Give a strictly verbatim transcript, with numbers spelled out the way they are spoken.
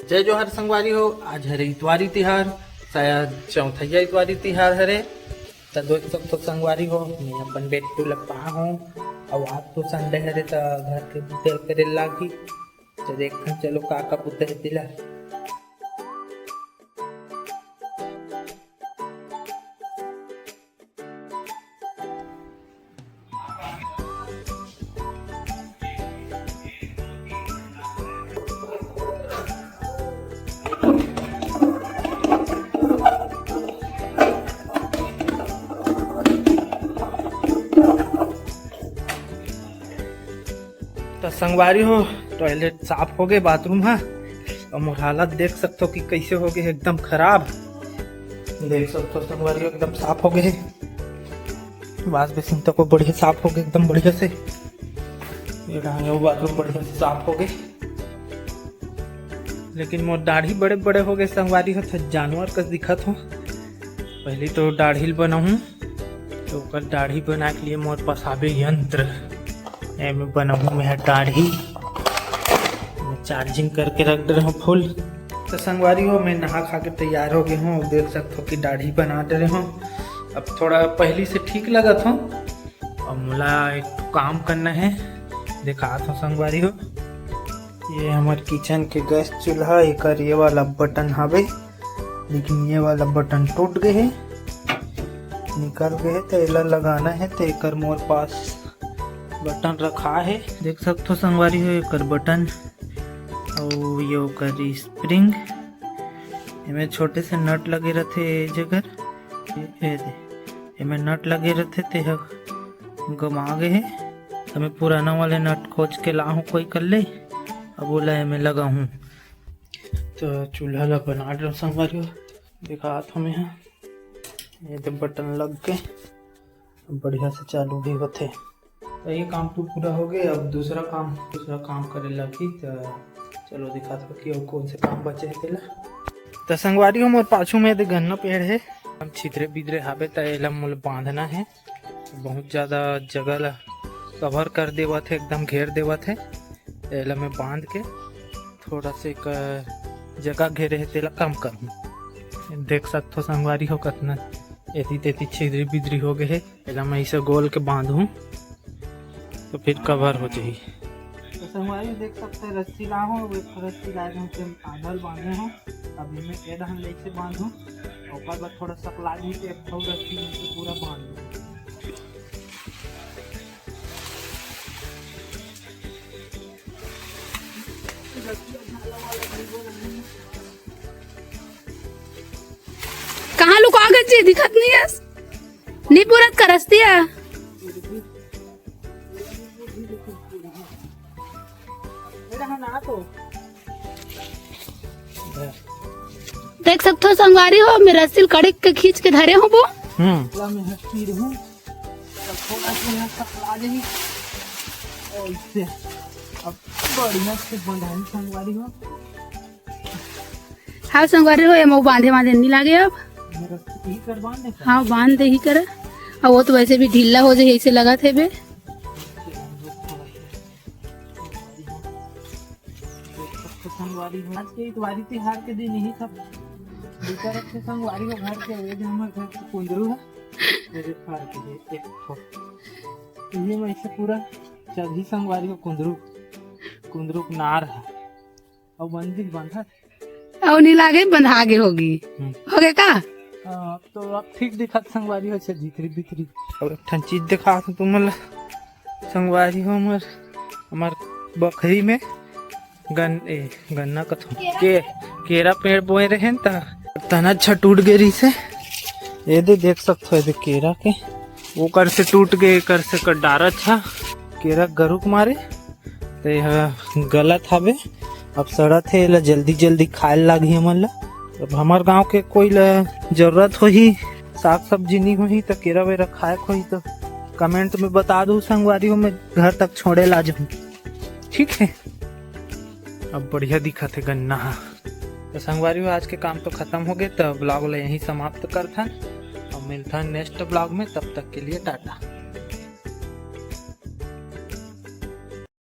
जय जोहार संगवारी हो, आज हरे इतवारी तिहार, शायद चौथैया इतवारी तिहार हरे। त दोस्तों, तो संगवारी हो, मैं अपन बेटू ल पाहूं, अउ आज तो संडे हरे, त घर के बुता करे लागही। त देखथन, चलो का का बुता हे तेला। त संगवारी हो, टॉयलेट साफ हो गए, बाथरूम ह। अउ मोर हालत देख सकथो कि कैसे हो गए, एकदम खराब। देख सकथो संगवारी हो, एकदम साफ हो गए। वाश बेसिन तको बढ़िया साफ हो गए, एकदम बढ़िया से। ये डहान वो बाथरूम बढ़िया से साफ हो गए। लेकिन मोर दाढ़ी बड़े बड़े हो गए संगवारी हो, तो जानवर कस दिखत हो। पहली तो दाढ़ी ल बनाहूँ, तो ओकर दाढ़ी बनाए के लिए मोर पास आबे यंत्र। एमे बनाहूँ मैं दाढ़ी, मैं चार्जिंग करके रख दे रहा हूँ फुल। तो संगवारी हो, मैं नहा खा के तैयार हो गए हूँ। देख सकते हो कि दाढ़ी बना दे रहे हूँ। अब थोड़ा पहली से ठीक लगत हूँ। अब मोला एक काम करना है, दिखात हूँ संगवारी हो। ये हमर किचन के गैस चूल्हा, एकर ये वाला बटन हवे, लेकिन ये वाला बटन टूट गए है, निकल गए है, तो एला लगाना है। तो एकर मोर पास बटन रखा है, देख सकथो संगवारी हो, एकर बटन अउ ये ओकर स्प्रिंग, एमे छोटे से नट लगे रथे ए जगह। ए दे, एमे नट लगे रथे, ते ह गमा गे हे। त मैं पुराना वाले नट खोज के लाहूँ कोई कर ले, अब ओला एमे लगाहूँ। तो चूल्हा ला बना डरो संगवारी हो, दिखात हूँ मैं ह। ये दे बटन लग के बढ़िया से चालू भी होथे। तो ये काम तो पूरा हो गए, अब दूसरा काम, दूसरा काम करे लगही। तो चलो दिखात हो कि अउ कौन से काम बचे हे तेला। तो संगवारी हो, मोर पाछू में दे गन्ना पेड़ है, हम छितरे बिदरे हाबे, त एला मोला बांधना है। बहुत ज्यादा जगह ला कवर कर देवत है, एकदम घेर देवत है। एला मैं बांध के थोड़ा से एक जगह घेरे है, तेला कम करूँ। देख सकथो संगवारी हो, कतना एती तेती छिदरी बिदरी हो गए है। एला मैं ऐसे गोल के बांधूं तो फिर कवर हो जाही। तो संगवारी देख सकते हैं, रस्सी ला हो, वो एक रस्सी ला हो, आधा ल बांधे हो। अब इनमें के धान ले से बांधूं, ओकर बाद थोड़ा सकला दी के एक ठो रस्सी में से पूरा बांध दूं। कहाँ लुका गए जी, दिखत नहीं है। नहीं पूरा करस्तिया। देख सकथो संगवारी हो, मैं रस्सी ल कड़क के खींच के धरे हो वो। हम्म। ला मैं हट पी रहूं। अब थोड़ा सा यहाँ तक ला जाही। और इससे अब बढ़िया से बंधाई संगवारी हो। हाँ संगवारी हो, एमा बांधे बांधे नहीं लागे अब। मेरा यही कर बांध दे। हाँ, बांध दे ही कर। अब वो तो वैसे भी ढीला हो जाए, ऐसे लगा थे बे। तो संगवारी हो, आज के इतवारी तिहार के दिन यही सब दूसरा रखे संगवारी हो घर के, वो जो हमारे घर के कुंदरू है, मेरे घर के ये एक ठो। तो ये मैं इसे पूरा चढ़ी संगवारी हो कुंदरू, कुंदरू के नार है। अब बंदी बंधा। अउ नहीं लागे, बंधा गे होगी। हम्म। हो गए का? हाँ, तो अब ठीक दिखत संगवारी हो, अच्छा, भीतरी भीतरी। अब एक ठन चीज दिखात हूँ तुमन ला। संगवारी हो, हमर, हमर बखरी में गन-, ए, गन्ना कथों। के-, केरा पेड़ बोए रहे न, त तना अच्छा टूट गए रहिसे। ये दे देख सकथो, ये दे केरा के, ओकर से टूट गए, एकर से कर डारा अच्छा। केरा गरुक मारे, त ये ह गलत हवे। अब सड़त हे, एला जल्दी जल्दी खाए लागही हमन ला। अब हमर गांव के कोई ला जरूरत होही, साग सब्जी नहीं होही, त केरा वेरा खाए होही, त कमेंट में बता दू संगवारी हो, मैं घर तक छोड़े ला जाऊँ। ठीक है, अब बढ़िया दिखत है गन्ना हा। तो संगवारी हो, आज के काम तो खत्म हो गए, तो ब्लॉग ला यहीं समाप्त करथन। अब मिलथन नेक्स्ट ब्लॉग में, तब तक के लिए टाटा।